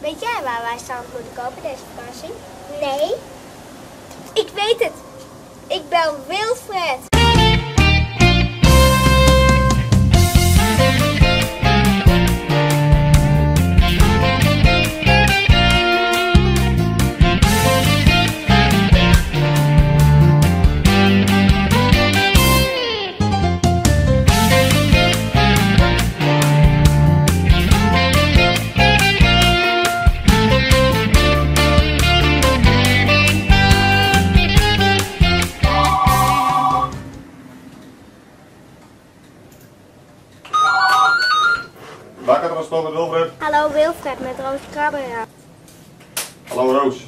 Weet jij waar wij zand moeten kopen deze vakantie? Nee. Ik weet het. Ik bel Wilfred. Bakkertransport met Wilfred. Hallo Wilfred, met Roos Krabbenraad. Hallo Roos.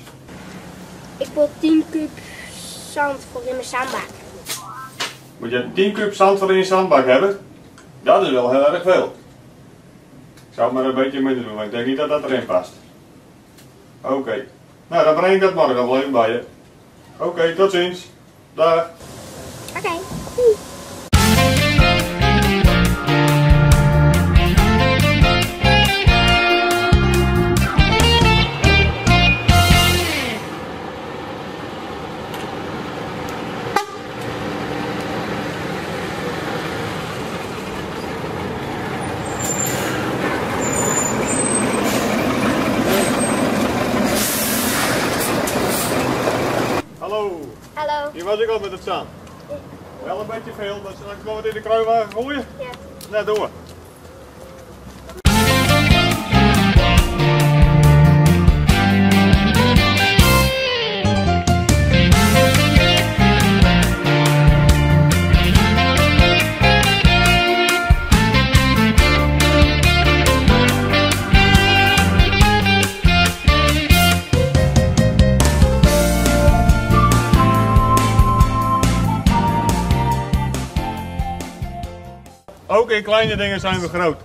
Ik wil 10 kuub zand voor in mijn zandbak. Moet je 10 kuub zand voor in je zandbak hebben? Dat is wel heel erg veel. Ik zou het maar een beetje minder doen, want ik denk niet dat dat erin past. Oké. Nou, dan breng ik dat morgen wel even bij je. Oké, tot ziens. Dag. Oké. Hallo. Hallo. Hier was ik al met het zand. Wel een beetje veel, maar zal ik wel wat in de kruiwagen gooien? Ja. Nou, doen we. Ook in kleine dingen zijn we groot.